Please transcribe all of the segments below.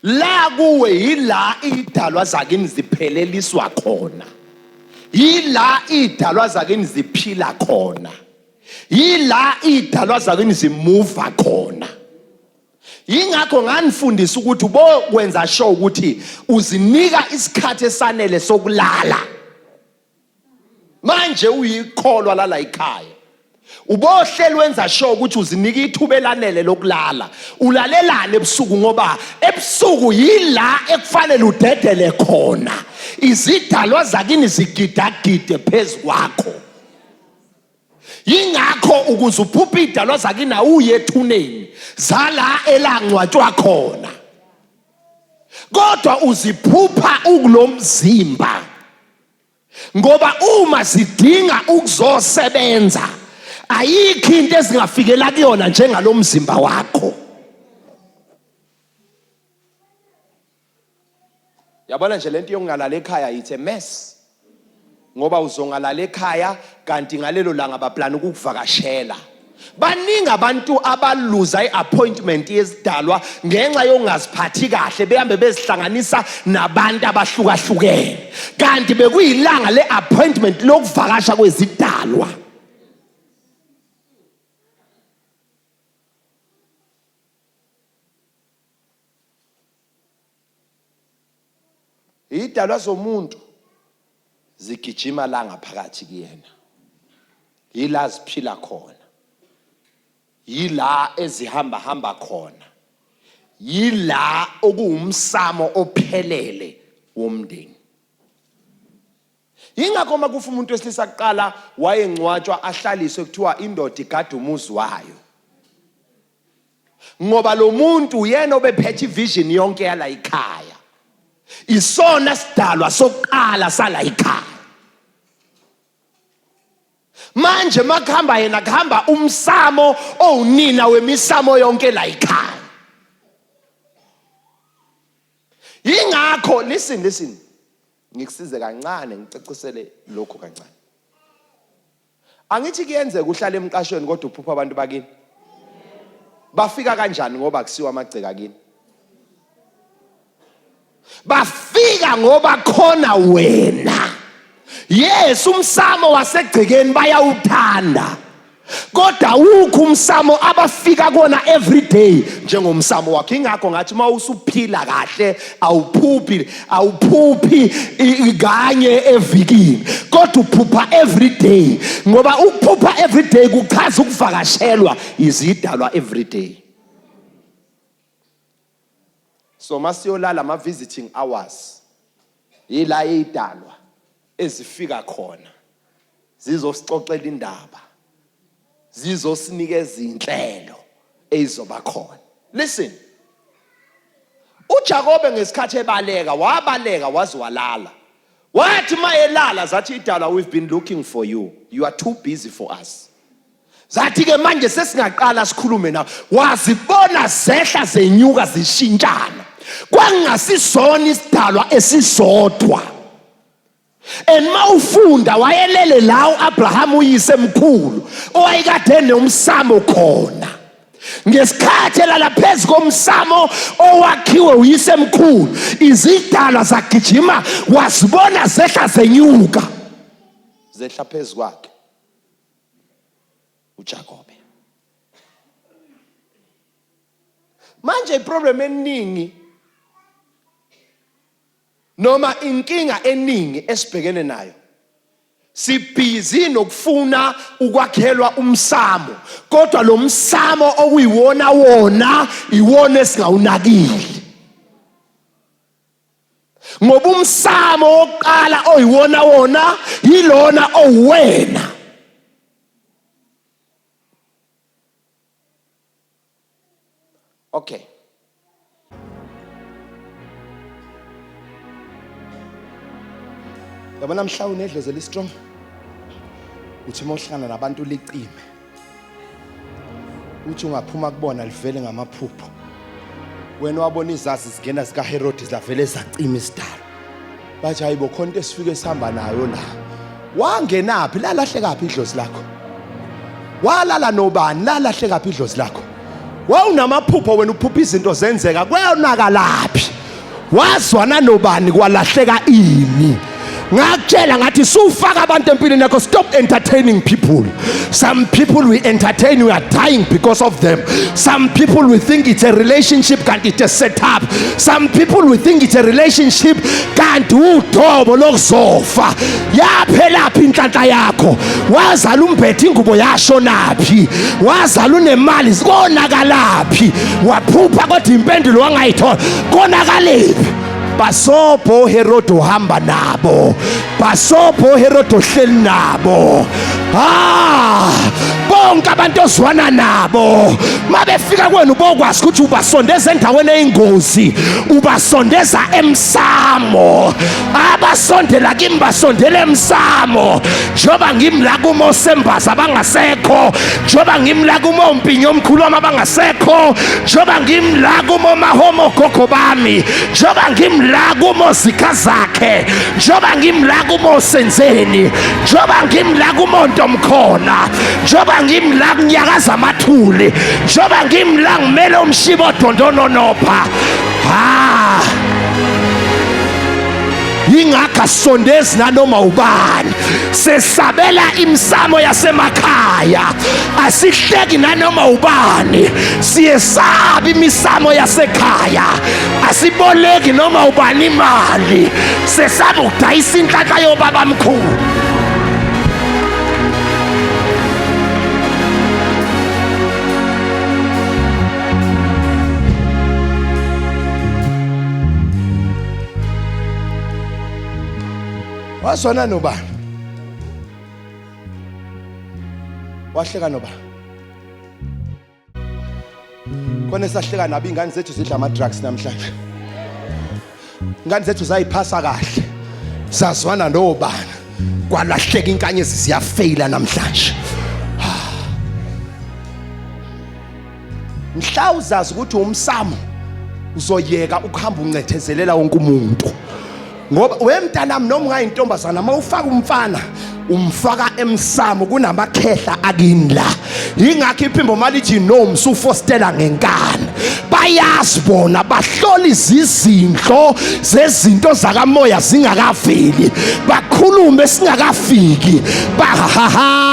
La kuwe yila idalwa zakini zipheleliswa khona. Yila idalwa zakini ziphila khona. Yila idalwa zakini zimuva khona. Yingakho nganifundisa ukuthi ubokwenza sure ukuthi uzinika isikhathi esanele sokulala. Manje uyikholwa lala ekhaya. Ubohleli wenza sure ukuthi uzinika ithuba elanele lokulala. Ulalelane ebusuku ngoba ebusuku yila ekufanele udedele khona. Izidalwa zakini zigidagide phezu kwakho. Yingakho ukuze uphuphe idalwa zakini awuye ethuneni zala elangcwatshwa khona. Kodwa uziphupha ukulomzimba. Ngoba uma zidinga ukuzosebenza ayikho into ezingafikela kuyona njengalomzimba wakho. Yabona nje lento yokungalala ekhaya it's a mess. Ngoba uzongalala ekhaya kanti ngalelo langa baplana ukukuvakashela. Baningi abantu abaluza i-appointment yezidalwa ngenxa yokungaziphathi kahle behambe bezihlanganisa nabantu abahlukahlukene kanti bekuyilanga le-appointment lokuvakasha kwezidalwa. Idalwa zomuntu zigijima la ngaphakathi kuyena. Yila ziphila khona. Yila ezihamba hamba khona. Yila okuwumsamo ophelele womndeni. Yingakho uma kufa umuntu wesilisa kuqala wayengcwatshwa ahlaliswe kuthiwa indoda igada umuzi wayo. Ngoba lo muntu uyena obephethe ivision yonke yala ikhaya. Isona sidalwa sokuqala sala ikhaya. Manje makuhamba yena kuhamba umsamo owunina wemisamo yonke la ikhaya. Yingakho listen listen ngikusize kancane ngicacisele lokho kancane. Angithi kuyenzeka uhlale emqashweni kodwa uphupha abantu bakini. Bafika kanjani ngoba kusiwa amagceka kini? Bafika ngoba khona wena. Yes, umsamo wasegcekeni bayawuthanda. Kodwa awukho umsamo abafika kona every day njengomsamo wakho. Ingakho ngathi uma usuphila kahle awuphuphi awuphuphi kanye evikini kodwa uphupha every day ngoba ukuphupha every day kuchaza ukuvakashelwa izidalwa every day. So masiyolala ama visiting hours yila idalwa ezifika khona zizosixoxela indaba zizosinikeza inhlelo eyizoba khona. Listen, uJakobe ngesikhathi ebaleka wabaleka waze walala. Wathi mayelala zathi idalwa we've been looking for you, you are too busy for us. Zathi ke manje sesingaqala sikhulume nawe. Wazibona zehla zenyuka zishintshana. Kwangasisona isidalwa esisodwa. And mawufunda wayelele la uAbraham uyise mkhulu owayekade nomsamo khona. Ngesikhathi elala phezu komsamo owakhiwe uyise mkhulu, izidalwa zagijima wazibona zehla zenyuka. Zehla phezu kwakhe. uJakobe. Manje iproblem eningi noma inkinga eningi esibhekene nayo sibhizi nokufuna ukwakhelwa umsamo kodwa lo msamo okuyiwona wona iwona esingawunakile ngoba umsamo wokuqala oyiwona wona yilona owuwena. Okay. Yabona mhla unedlozi elistrong uthi uma uhlangana nabantu licime uthi ungaphuma kubona livele ngamaphupho wena wabona izazi zingena zikaHerodi zavele zacima isidalo bathi hayibo khona into esifike sihamba nayo la wangenaphi lalahlekaphi idlozi lakho walala nobani lalahlekaphi idlozi lakho wawunamaphupho wena uphupha izinto zenzeka kweyonakalaphi. Wazwana nobani kwalahleka ini? Ngakutshela ngathi sufaka abantu empilweni yakho, stop entertaining people. Some people we entertain, we are dying because of them. Some people we think it's a relationship, kanti it's a setup. Some people we think it's a relationship, kanti udobo lokuzofa. Yaphelaphi inhlanhla yakho? Wazala umbethe ingubo yashonaphi? Wazala unemali konakalaphi? Waphupha kodwa impendulo wangayithola, konakaliphi? Basobho Herod uhamba nabo, basobho Herod ohleli nabo. Ah, bonke abantu ozwana nabo mabefika kwenu bokwazi ukuthi ubasondeza endaweni eyingozi, ubasondeza emsamo. Abasondela kimi basondela emsamo. Njengoba ngimla kumosembaza abangasekho, njengoba ngimla kumompinyo omkhulu wami abangasekho, njengoba ngimla kumomahomo gogo bami, njengoba ngimla kumozikha zakhe, njengoba ngimla kumosenzeni, njengoba ngimla kumonto mkhona, njengoba ngimla kunyakaza amathuli, njengoba ngimla ngimele umshibo odondononopha. Ah, yingakho asondezi nanoma ubani, sesabela imisamo yasemakhaya, asihleki nanoma ubani, siyesaba imisamo yasekhaya, asiboleki noma ubani imali, sesaba ukudayisa inhlanhla yobaba mkhulu. Wazwana nobani? Wahleka nobani? Khona esahleka nabo, ingane zethu zidla ama drugs namhlanje. Ingane zethu zayiphasa kahle, zazwana nobani, kwalahleka inkanyezi, ziyafeyila namhlanje. Mhla uzazi ukuthi umsamo, uzoyeka ukuhamba uncethezelela wonke umuntu, ngoba wemntanami noma ungayintombazana, uma ufaka umfana umfaka emsamo, kunamakhehla akini la. Yingakho iphimbo malithi no, msufostela ngenkani. Bayazi bona, bahlola izizindlo zezinto zakamoya zingakaveli, bakhulume singakafiki. Bahaha ha,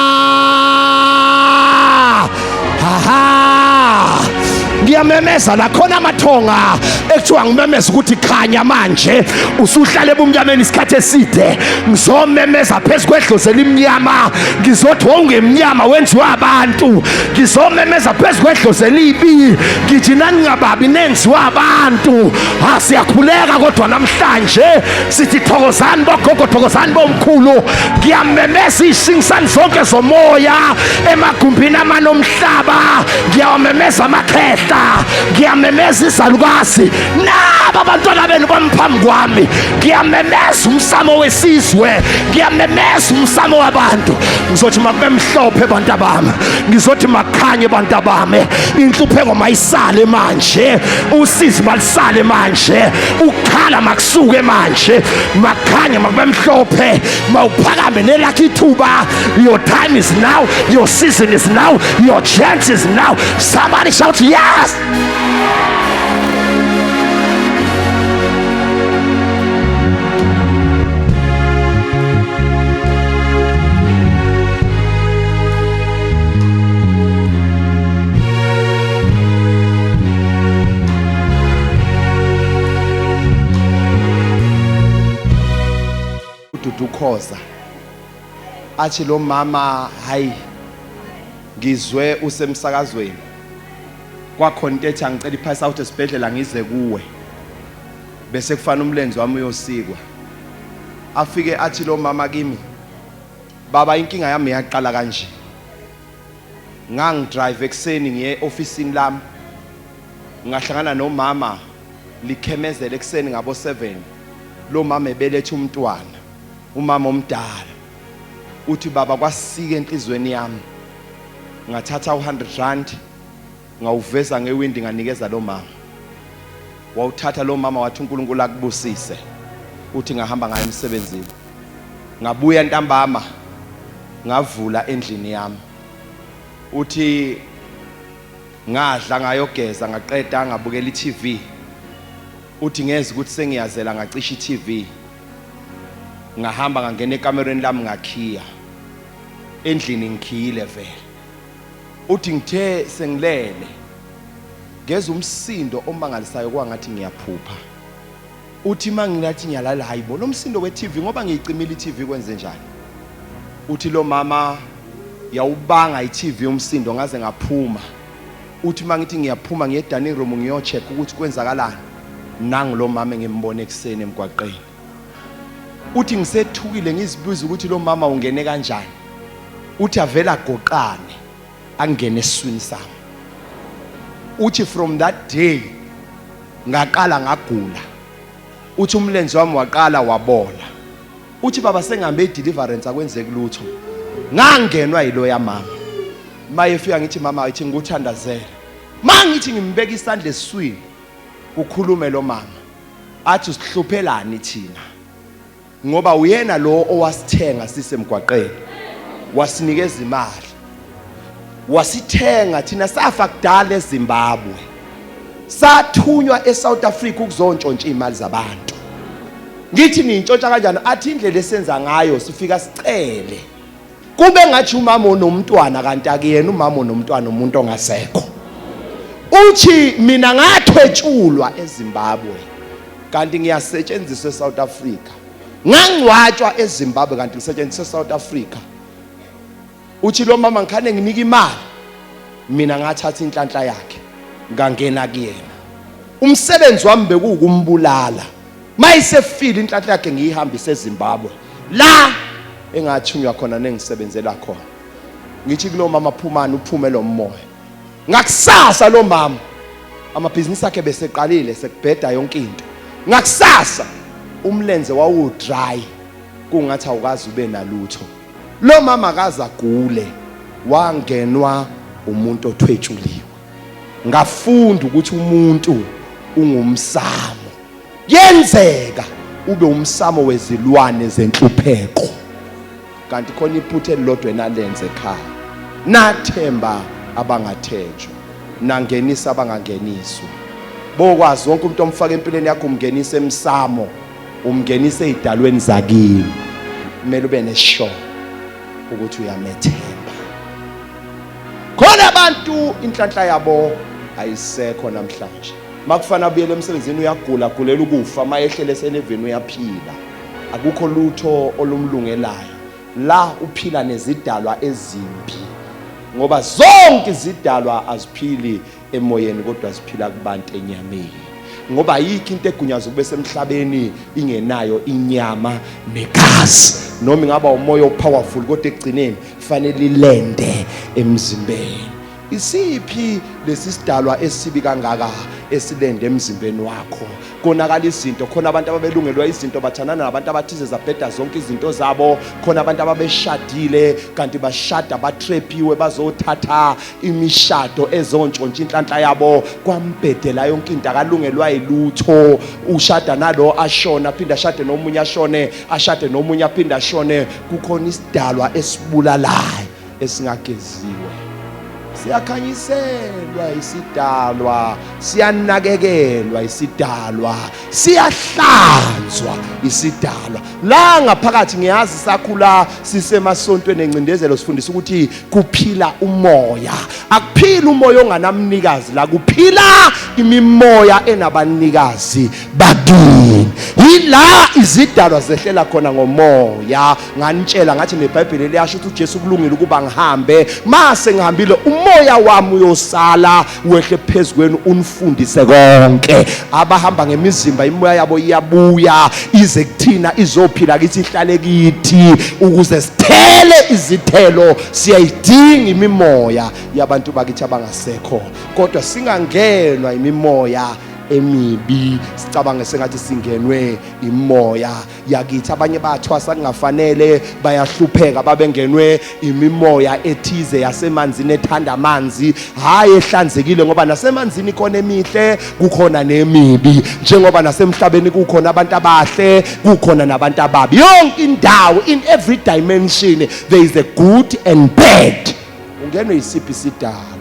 ngiyamemeza la khona amathonga ekuthiwa ngimemeza ukuthi khanya manje, usuhlale ebumnyameni isikhathi eside. Ngizomemeza phezu kwedlozi elimnyama, ngizothi wawungemnyama wenziwa abantu. Ngizomemeza phezu kwedlozi elibi, ngithi naningababi nenziwa abantu. Ha, siyakhuleka kodwa namhlanje sithi thokozani bogogo, thokozani bomkhulu. Ngiyamemeza ishingisani zonke zomoya emagumbini amanomhlaba, ngiyawamemeza amakhehla, ngiyamemeza izalukazi, naba abantwana benu bamphambi kwami. Ngiyamemeza umsamo wesizwe, ngiyamemeza umsamo wabantu. Ngizothi makube mhlophe bantu bami, ngizothi makhanye bantu bami. Inhlupheko mayisale manje, usizi malisale manje, ukukhala makusuke manje, makhanye, makube mhlophe, mawuphakame nelakho ithuba. Your time is now, your season is now, your chance is now. Somebody shout yes. Ududu Khoza athi lo mama, hayi, ngizwe usemsakazweni, kwakhona into ethi angicela ipass out esibhedlela ngize kuwe, bese kufana umlenze wami uyosikwa. Afike athi lo mama kimi, baba, inkinga yami yaqala kanje, ngangidrive ekuseni ngiye ofisini lami, ngahlangana nomama likhemezela ekuseni ngabo 7, lo mama ebelethe umntwana, umama omdala. Uthi, baba, kwasika enhlizweni yami, ngathatha u100 rand ngawuveza ngewindi, nganikeza lo mama. Wawuthatha lo mama, wathi uNkulunkulu akubusise. Uthi ngahamba ngayo emsebenzini, ngabuya ntambama, ngavula endlini yami. Uthi ngadla, ngayogeza, ngaqeda ngabukela iTV. Uthi ngeza ukuthi sengiyazela ngacisha i-TV. Ngahamba ngangena ekamerweni lami ngakhiya. Endlini ngikhiyile vele. Uthi ngithe sengilele ngeza umsindo omangalisayo kwangathi ngiyaphupha. Uthi mangilathi ngiyalala hayibo lo msindo we-TV ngoba ngiyicimile i-TV kwenze njani? Uthi lo mama yawubanga i-TV umsindo ngaze ngaphuma. Uthi mangithi ngiyaphuma ngiye dining room ngiyocheck ukuthi kwenzakalani. Nangu lo mama engimbone ekuseni emgwaqeni. Uthi ngisethukile ngizibuza ukuthi lo mama ungene kanjani. Uthi avela agoqane angene esiswini sami. Uthi from that day ngaqala ngagula. Uthi umlenze wami waqala wabola. Uthi baba sengihambe i-deliverance akwenzeki lutho. Ngangenwa yiloya mama. Mayefika ngithi mama ithi ngikuthandazele. Mangithi ngimbeka isandla esiswini kukhulume lo mama. Athi usihluphelani thina? Ngoba uyena lo owasithenga sisemgwaqeni. Wasinikeza imali. Wasithenga thina safa kudala eZimbabwe. Sathunywa eSouth Africa ukuzontshontsha imali zabantu. Ngithi niyintshontsha kanjani? Athi indlela esenza ngayo sifika sicele. Kube ngathi umama onomntwana kanti akuyena umama onomntwana umuntu ongasekho. Uthi mina ngathwetshulwa eZimbabwe kanti ngiyasetshenziswa eSouth Africa. Ngangcwatshwa eZimbabwe kanti ngisetshenziswa eSouth Africa. Uthi lo mama ngikhane nginika imali. Mina ngathatha inhlanhla yakhe ngangena kuyena. Umsebenzi wami bekuwukumbulala. Mayisefile inhlanhla yakhe ngiyihambise eZimbabwe. La engathunywa khona nengisebenzela khona. Ngithi kulo mama phumani uphume lo moya. Ngakusasa lo mama amabhizinisi akhe beseqalile sekubheda yonke into. Ngakusasa umlenze wawu dry kungathi awukaze ube nalutho. Lo mama akaze agule wangenwa umuntu othwetshuliwe. Ngafunda ukuthi umuntu ungumsamo. Kuyenzeka ube umsamo wezilwane zenhlupheko. Kanti khona iphutha elilodwa enalenze ekhaya. Nathemba abangathenjwa, nangenisa abangangeniswa. Bokwazi wonke umuntu omfaka empilweni yakho umngenisa emsamo, umngenisa ezidalweni zakini. Kumele ube nesure ukuthi uyamethemba. Khona abantu inhlanhla yabo ayisekho namhlanje. Makufana abuyele emsebenzini uyagula, agulela ukufa, mayehlele eseleveni uyaphila. Akukho lutho olumlungelayo. La uphila nezidalwa ezimbi. Ngoba zonke izidalwa aziphili emoyeni kodwa ziphila kubantu enyameni. Ngoba ayikho into egunyaza ukube semhlabeni ingenayo inyama negazi. Noma ingaba umoya opowerful kodwa ekugcineni fanele ilende emzimbeni. Isiphi lesi sidalwa esibi kangaka esilende emzimbeni wakho? Konakala izinto, khona abantu ababelungelwa izinto bathandana nabantu abathize zabheda zonke izinto zabo, khona abantu ababeshadile kanti bashada batrepiwe bazothatha imishado ezontshontsha inhlanhla yabo, kwambhedela yonke into akalungelwa yilutho. Ushada nalo ashona, aphinde ashade nomunye ashone, ashade nomunye aphinde ashone. Kukhona isidalwa esibulalayo esingageziwe. Siyakhanyiselwa isidalwa, siyanakekelwa isidalwa, siyahlanzwa isidalwa. La ngaphakathi ngiyazi sakhula sisemasontweni encindezelo sifundisa ukuthi kuphila umoya. Akuphili umoya onganamnikazi la, kuphila imimoya enabanikazi bakini. Yila izidalwa zehlela khona ngomoya. Nganitshela ngathi neBhayibheli liyasho ukuthi uJesu kulungile ukuba ngihambe, mase ngihambile umoya wami uyosala wehle phezu kwenu unifundise konke. Abahamba ngemizimba imoya yabo iyabuya ize kuthina izophila kithi ihlale kithi ukuze sithele izithelo. Siyayidinga imimoya yabantu bakithi abangasekho, kodwa singangenwa imimoya emibi sicabange sengathi singenwe imoya yakithi. Abanye bathwasa kungafanele, bayahlupheka, babengenwe imimoya ethize yasemanzini ethanda amanzi, hayi ehlanzekile, ngoba nasemanzini khona emihle kukhona nemibi, njengoba nasemhlabeni kukhona abantu abahle kukhona nabantu ababi. Yonke indawo, in every dimension there is a good and bad. Ungenwe yisiphi isidalwa?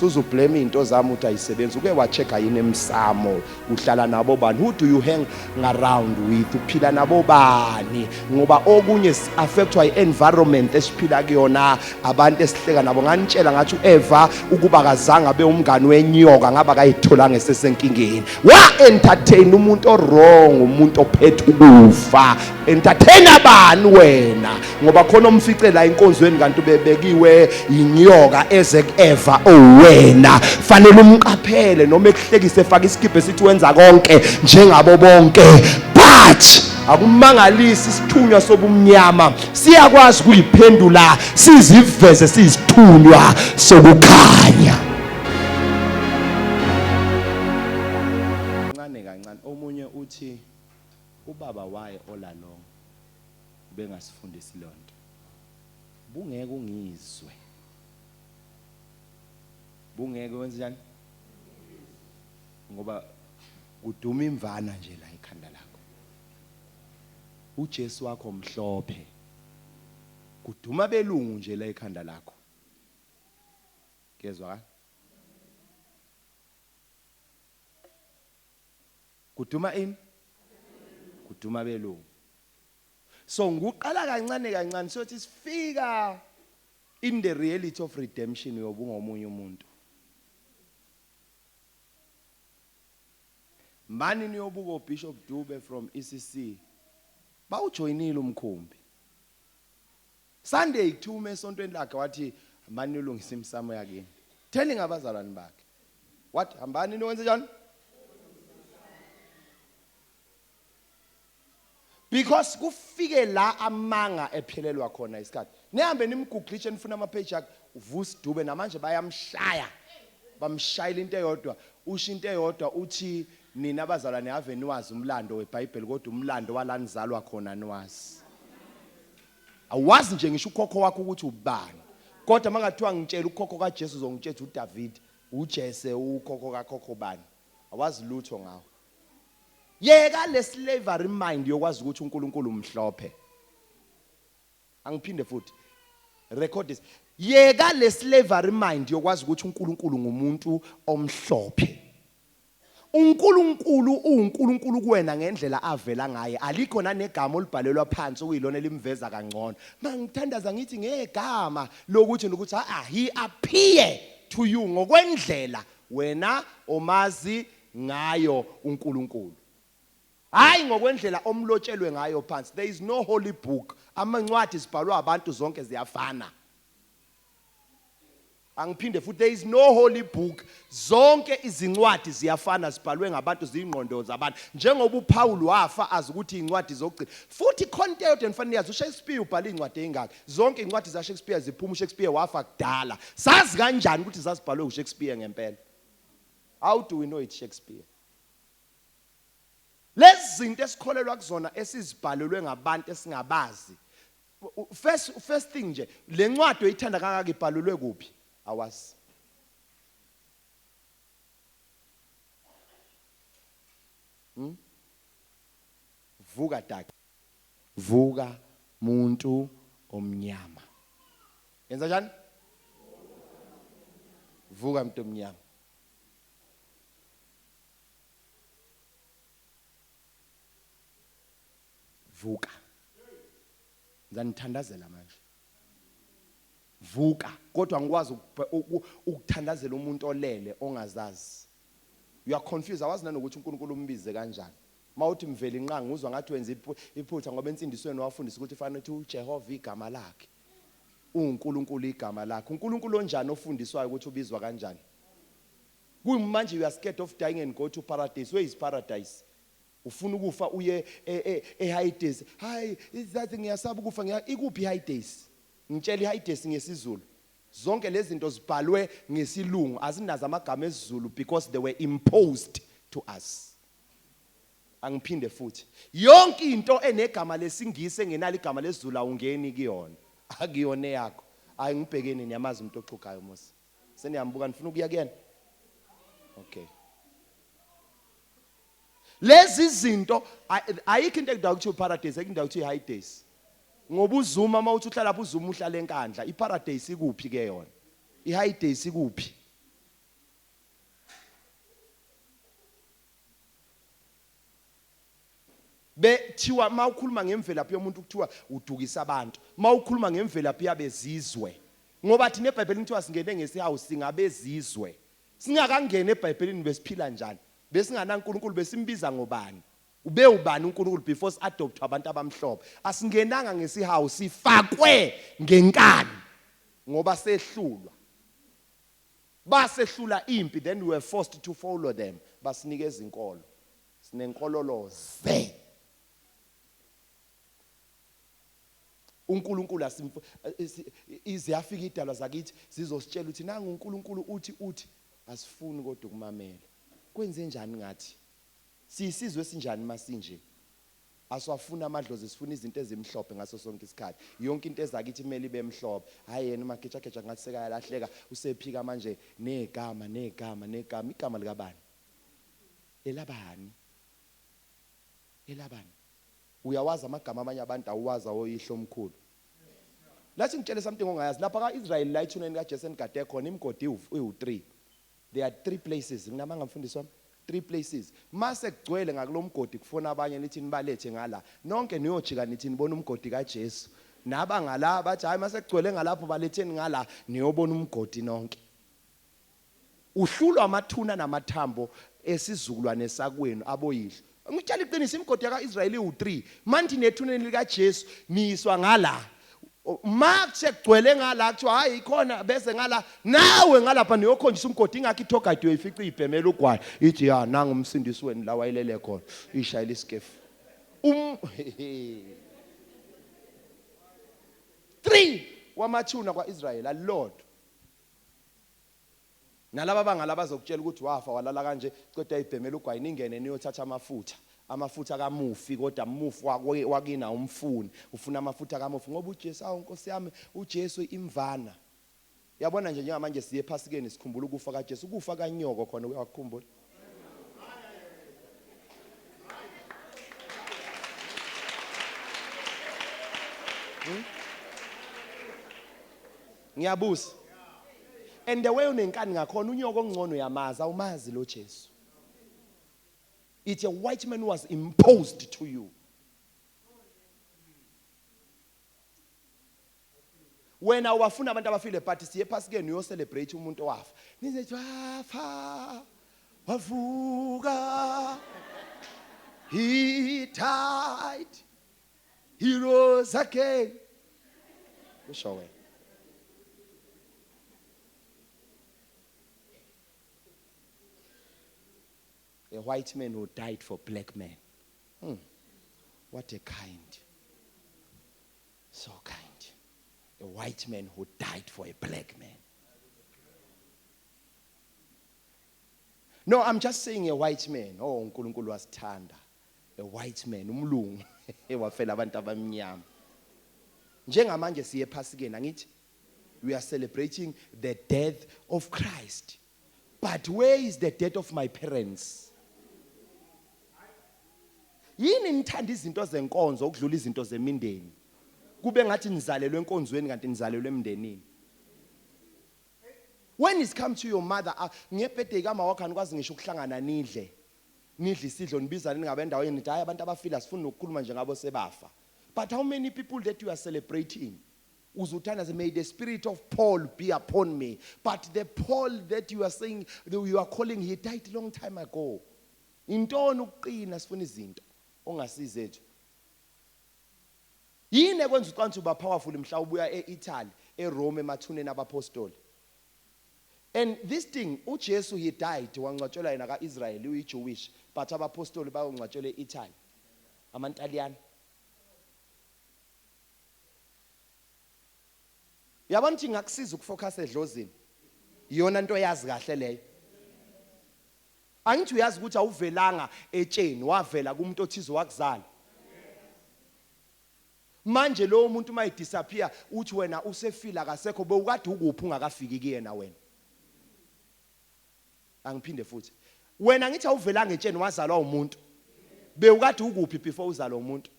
Suzublame into zami uthi ayisebenzi. Uke wa-check-a yini emsamo? Uhlala nabo bani? Who do you hang around with? Uphila nabo bani? Ngoba okunye affectwa i-environment esiphila kuyona, abantu esihleka nabo. Nganitshela ngathi uEva ukuba kazange abe umngani wenyoka ngaba kayitholanga esesenkingeni. Wa entertain umuntu o-wrong, umuntu ophethe ukufa. Entertain abani wena? Ngoba khona omfice la enkonzweni kanti ubebekiwe inyoka eze kuEva owena. Fanele umqaphele noma ekuhlekise efaka isikibhe sithi wenza konke njengabo bonke, but akumangalisi isithunywa sobumnyama siyakwazi ukuyiphendula siziveze siyisithunywa sokukhanya. Kancane kancane omunye uthi ubaba waye all along ubengasifundisi lonto, bungeke ungizwe, bungeke wenze njani, ngoba kuduma imvana nje la ekhanda lakho. UJesu wakho mhlophe, kuduma belungu nje la ekhanda lakho. Kuyezwakala? Kuduma ini? Kuduma belungu. So nguqala kancane kancane sothi sifika in the reality of redemption uyobe ungomunye umuntu. Mani niyobuka uBishop Dube from ECC bawujoyinile umkhumbi. Sunday kuthiwa ume esontweni lakhe wathi hambani niyolungisa imisamo yakini. Telling abazalwane bakhe. Wathi hambani niyowenza njani? Because kufike la amanga ephelelwa khona isikhathi. Nihambe nimguglishe nifuna ama page akhe uVusi Dube namanje bayamshaya. Bamshayela into eyodwa, usho into eyodwa uthi nina abazalwane ave niwazi umlando weBhayibheli kodwa umlando wala nizalwa khona niwazi. Awazi nje ngisho ukhokho wakho ukuthi ubani. Kodwa mangathiwa ngitshela ukhokho kaJesu uzongitshela uDavid, uJese ukhokho kakhokho bani. Awazi lutho ngawo. Yeka le slavery mind yokwazi ukuthi uNkulunkulu umhlophe. Angiphinde futhi. Record this. Yeka le slavery mind yokwazi ukuthi uNkulunkulu ngumuntu omhlophe. UNkulunkulu uwuNkulunkulu kuwena ngendlela avela ngaye. Alikho nanegama olibhalelwa phansi okuyilona elimveza kangcono. Mangithandaza ngithi ngegama lokuthi nokuthi ah he appear to you ngokwendlela wena omazi ngayo uNkulunkulu. Hayi ngokwendlela omlotshelwe ngayo phansi. There is no holy book. Amancwadi zibhalwa abantu zonke ziyafana. Angiphinde futhi, there is no holy book. Zonke izincwadi ziyafana, zibhalwe ngabantu, ziyingqondo zabantu. Njengoba uPaul wafa azi ukuthi incwadi zokugcina. Futhi khona into eyodwa enifanele niyazi, uShakespeare ubhala incwadi eyingaki. Zonke incwadi zaShakespeare ziphuma, uShakespeare wafa kudala. Sazi kanjani ukuthi zazibhalwe uShakespeare ngempela? How do we know it's Shakespeare? Lezi zinto esikholelwa kuzona esizibhalelwe ngabantu esingabazi. First thing nje, le ncwadi oyithanda kangaka ibhalelwe kuphi? Awazi. Vuka daki. Vuka muntu omnyama. Yenza njani? Vuka muntu omnyama. Vuka. Ngizanithandazela manje. Vuka, kodwa ngikwazi ukuthandazela umuntu olele ongazazi. You are confused, awazi nanokuthi uNkulunkulu umbize kanjani. Mawuthi mveli nqangi uzwa ngathi wenza iphutha ngoba ensindisweni wafundisa ukuthi fanele uthi uJehova igama lakhe. UNkulunkulu igama lakhe. uNkulunkulu onjani ofundiswayo ukuthi ubizwa kanjani? Kuyimanje you are scared of dying and go to paradise. Where is paradise? Ufuna ukufa uye eHades. Hayi, izathi ngiyasaba ukufa ngiya ikuphi iHades? Ngitshela iHades ngesiZulu. Zonke lezi zinto zibhalwe ngesilungu, azinazo amagama esiZulu because they were imposed to us. Angiphinde futhi. Yonke into enegama lesingisi engenalo igama lesiZulu awungeni kuyona. Akuyona eyakho. Hayi ngibhekeni niyamazi umuntu oxhugayo mos. Seniyambuka nifuna ukuya kuyena? Okay. Lezi zinto ayikho into ekudawo kuthiwa paradise, ayikho indawo kuthiwa hades. Ngoba uZuma uma uthi uhlala lapho uZuma uhlala eNkandla, iparadise ikuphi ke yona? Ihades ikuphi? Bethiwa mawukhuluma ngemvelaphi yomuntu kuthiwa udukisa abantu. Mawukhuluma ngemvelaphi yabezizwe. Ngoba thina eBhayibhelini kuthiwa singene ngesihawu singabezizwe. Singakangeni eBhayibhelini besiphila njani? BesinganaNkulunkulu besimbiza ngobani? Ube ubani uNkulunkulu before si-adoptwe abantu abamhlophe? Asingenanga ngesihawu sifakwe ngenkani ngoba sehlulwa. Basehlula impi then we were forced to follow them. Basinikeza inkolo. Sinenkololo ze. uNkulunkulu asimfu ize yafika idalwa zakithi zizositshela ukuthi nangu uNkulunkulu uthi uthi asifuni kodwa ukumamela. Kwenze njani ngathi? Siyisizwe esinjani masinje? Asiwafuni amadlozi sifuna izinto ezimhlophe ngaso sonke isikhathi. Yonke into ezakithi kumele ibe mhlophe. Hhayi yena uMagejageja ngathi sekayalahleka usephika manje negama negama negama igama likabani? Elabani? Elabani? Uyawazi amagama amanye abantu awuwazi awoyihlo omkhulu. Lathi ngitshele something ongayazi lapha ka-Israyeli la ethuneni kaJesu enigade khona imigodi iwu-3. There are three places. Nginamanga mfundisi wami? Three places. Mase kugcwele ngakulomgodi kufona abanye nithi nibalethe ngala. Nonke niyojika nithi nibona umgodi kaJesu. Naba ngala bathi hayi mase kugcwele ngalapho baletheni ngala niyobona umgodi nonke. Uhlulwa amathuna namathambo esizukulwane sakwenu aboyihlo. Ngitshela iqiniso imigodi yaka-Israyeli iwu-3. Manthi nethuneni likaJesu niyiswa ngala. Ma sekugcwele ngala kuthiwa hayi ikhona bese ngala nawe ngalapha niyokhonjisa umgodi ingakho i-tour guide uyoyifica iyibhemela ugwayi ithi ya nangu umsindisi wenu la wayelele khona ishayela isikefu um 3 wamathuna kwa-Israyeli alilodwa Nalaba bangala bazokutshela ukuthi wafa walala kanje qeda ibhemela ugwayi ningene niyothatha amafutha amafutha kamufi kodwa mufi wakini awumfuni ufuna amafutha kamufi ngoba uJesu awu Nkosi yami uJesu imvana yabona nje njengamanje siye ephasikeni sikhumbula ukufa kaJesu ukufa kanyoko khona uyakukhumbula Hmm? Ngiyabuza. And the way unenkani ngakhona unyoko ongcono uyamazi awumazi lo Jesu. It's a white man who was imposed to you. Wena uwafuna abantu abafile but siye ephasikeni uyo celebrate umuntu owafa. Nize wafa wavuka. He died. He rose again. Kusho wena. A white man who died for black men. What a kind. So kind. A white man who died for a black man. No, I'm just saying a white man. Oh, uNkulunkulu wasithanda. A white man, umlungu ewafela abantu abamnyama. Njengamanje siye ePhasikeni angithi we are celebrating the death of Christ. But where is the death of my parents? Yini nithanda izinto zenkonzo ukudlula izinto zemindeni? Kube ngathi nizalelwe enkonzweni kanti nizalelwe emndenini. When it's come to your mother, ah, ngebirthday kama wakho anikwazi ngisho ukuhlangana nidle. Nidle isidlo nibizane ningabe endaweni nithi hayi abantu abafile asifuni nokukhuluma nje ngabo sebafa. But how many people that you are celebrating? Uzuthandaze may the spirit of Paul be upon me. But the Paul that you are saying that you are calling he died long time ago. Intoni ukuqina sifuna izinto ongasizethu. Yini ekwenza ucabanga ukuthi uba powerful mhla ubuya e-Italy, eRome emathuneni abaphostoli? And this thing uJesu he died wangcwatshelwa yena ka-Israel uyi-Jewish but abaphostoli bayongcwatshelwa e-Italy amaNtaliyane. Yabona ukuthi ingakusiza ukufocus edlozini. Iyona nto oyazi kahle leyo. Angithi uyazi ukuthi awuvelanga etsheni wavela kumuntu othize wakuzala. Manje lowo muntu uma edisappear uthi wena usefile akasekho bewukade ukuphi ungakafiki kuyena wena. Angiphinde futhi. Wena ngithi awuvelanga etsheni wazalwa umuntu. Bewukade ukuphi before uzalwa umuntu?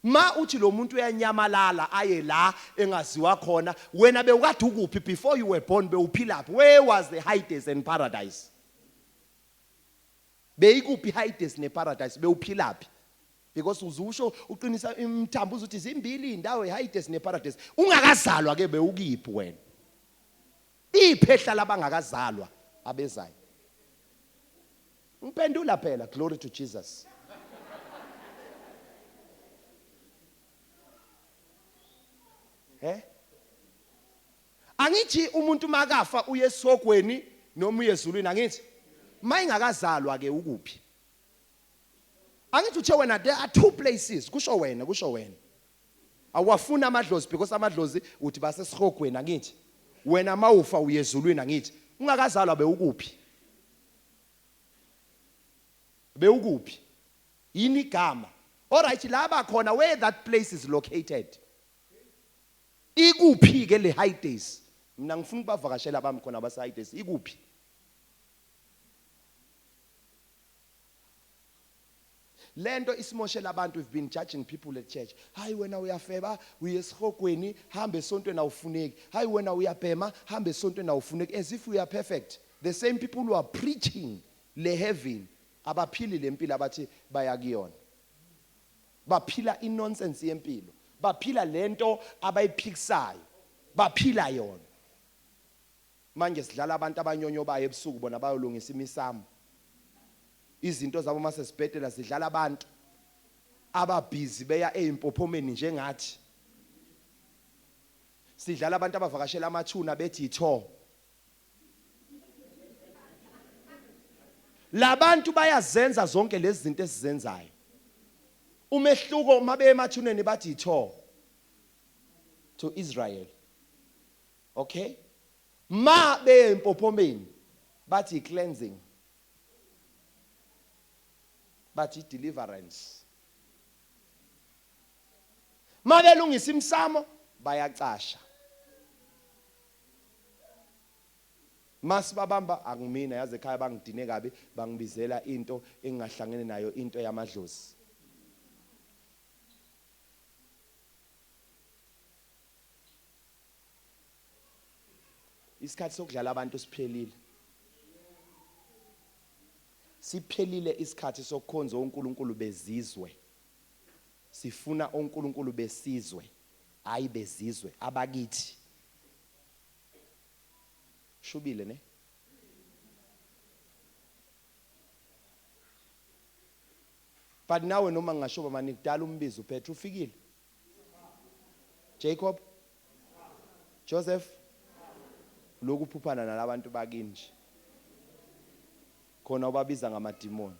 Ma uthi lo muntu uyanyamalala aye la engaziwa khona wena bewukade ukuphi before you were born bewuphilaphi where was the Hades and paradise? Beyikuphi Hades neparadise bewuphilaphi? Because uzusho uqinisa imithambo uzuthi zimbili indawo eHades neParadise. Ungakazalwa ke bewukiphi wena? Iphehla labangakazalwa abezayo. Ngiphendula phela, glory to Jesus. Eh? Angithi umuntu makafa uye esihogweni noma uye ezulwini angithi? Mayingakazalwa ke ukuphi? Angithi uthe wena there are two places kusho wena kusho wena. Awafuni amadlozi because amadlozi uthi basesihogweni angithi? Wena mawufa uye ezulwini angithi? Ungakazalwa bewukuphi? Bewukuphi? Yini igama? Alright laba khona where that place is located. Ikuphi ke le Hades? Mina ngifuna ukubavakashela bami khona base Hades. Ikuphi? Lento isimoshela abantu we've been judging people at church. Hayi wena uyafeba, uye esihogweni, hamba esontweni awufuneki. Hayi wena uyabhema, hamba esontweni awufuneki as if we are perfect. The same people who are preaching le heaven abaphili lempilo abathi baya kuyona. Baphila inonsense yempilo. Baphila lento abayiphikisayo. Baphila yona. Manje sidlala abantu abanyonyobayo ebusuku bona bayolungisa imisamo. Izinto zabo mase sibhedela sidlala abantu ababhizi beya ezimpophomeni njengathi. Sidlala abantu abavakashela amathuna bethi yitho. Labantu bayazenza zonke lezi zinto esizenzayo. Umehluko uma beye emathuneni bathi yitho to Israel. Okay? Ma beye empophomeni bathi cleansing. Bathi deliverance. Ma belungisa imsamo bayacasha. Masibabamba akumina yazi ekhaya bangidine kabi bangibizela into engingahlangene nayo into yamadlozi. Isikhathi sokudlala abantu siphelile. Siphelile isikhathi sokukhonza onkulunkulu bezizwe. Sifuna onkulunkulu besizwe, hayi bezizwe, abakithi. Shubile ne? But nawe noma ngingashoba mani kudala umbizo uPetru ufikile. Jacob Joseph lokhu uphuphana nalabantu bakini nje khona ubabiza ngamadimoni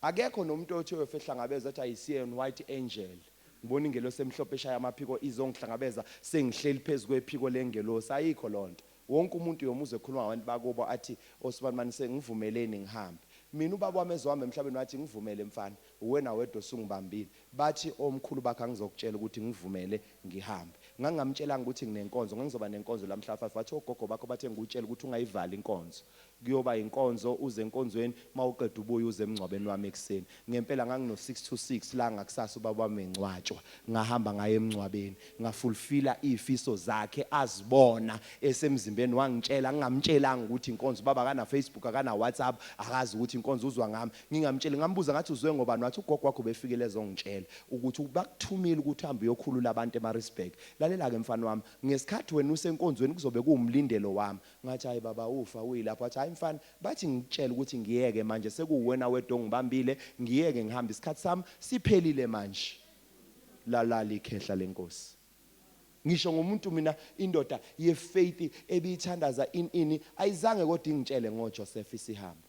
akekho nomuntu othi uyofehlangabeza athi I see an white angel ngibona ingelosi emhlophe eshaya amaphiko izongihlangabeza sengihleli phezu kwephiko lengelosi ayikho lonto wonke umuntu uyomuzwa ekhuluma ngabantu bakubo athi osibanibani sengivumeleni ngihambe mina ubaba wami ezohamba emhlabeni wathi ngivumele mfana uwena wedwa osungibambile Bathi omkhulu bakhe angizokutshela ukuthi ngivumele ngihambe. Ngangingamtshelanga ukuthi nginenkonzo, ngangizoba nenkonzo la mhla 5. Wathi ogogo bakho bathe ngikutshele ukuthi ungayivali inkonzo. Kuyoba inkonzo, uze enkonzweni, mawuqeda ubuye uze emngcwabeni wami ekuseni. Ngempela ngangino 6 to 6 la ngakusasa ubaba wami engcwatshwa. Ngahamba ngaya emngcwabeni, ngafulfila izifiso zakhe azibona esemzimbeni wangitshela, ngingamtshelanga ukuthi inkonzo ubaba akana Facebook, akana WhatsApp, akazi ukuthi inkonzo uzwa ngami. Ngingamtsheli ngambuza ngathi uzwe ngobani wathi ugogo wakho ubefikile ezongitshela ukuthi bakuthumile ukuthi uhambe uyokhulula abantu eMaritzburg. Lalela-ke mfana wami, ngesikhathi wena usenkonzweni kuzobe kuwumlindelo wami. Ngathi hayi baba ufa uyilapho. Wathi hayi mfana bathi ngikutshele ukuthi ngiyeke manje sekuwuwena wedwa ongibambile ngiyeke ngihambe isikhathi sami siphelile manje. Lalala ikhehla lenkosi. Ngisho ngomuntu mina indoda ye faith ebiyithandaza ini ini ayizange kodwa ingitshele ngoJoseph isihamba.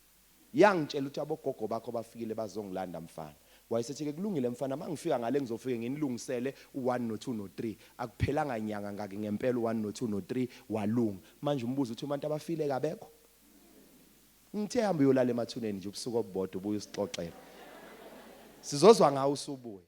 Yangitshela ukuthi abogogo bakho bafikile bazongilanda mfana. Wayesethi-ke kulungile mfana mangifika ngale ngizofike nginilungisele u-one no-two no-three. Akuphelanga nyanga ngaki ngempela u-one no-two no-three walunga. Manje umbuzo uthi ubantu abafile kabekho? Ngithe hamba uyolala emathuneni nje ubusuku obubodwa ubuye usixoxele. Sizozwa ngawe usubuya.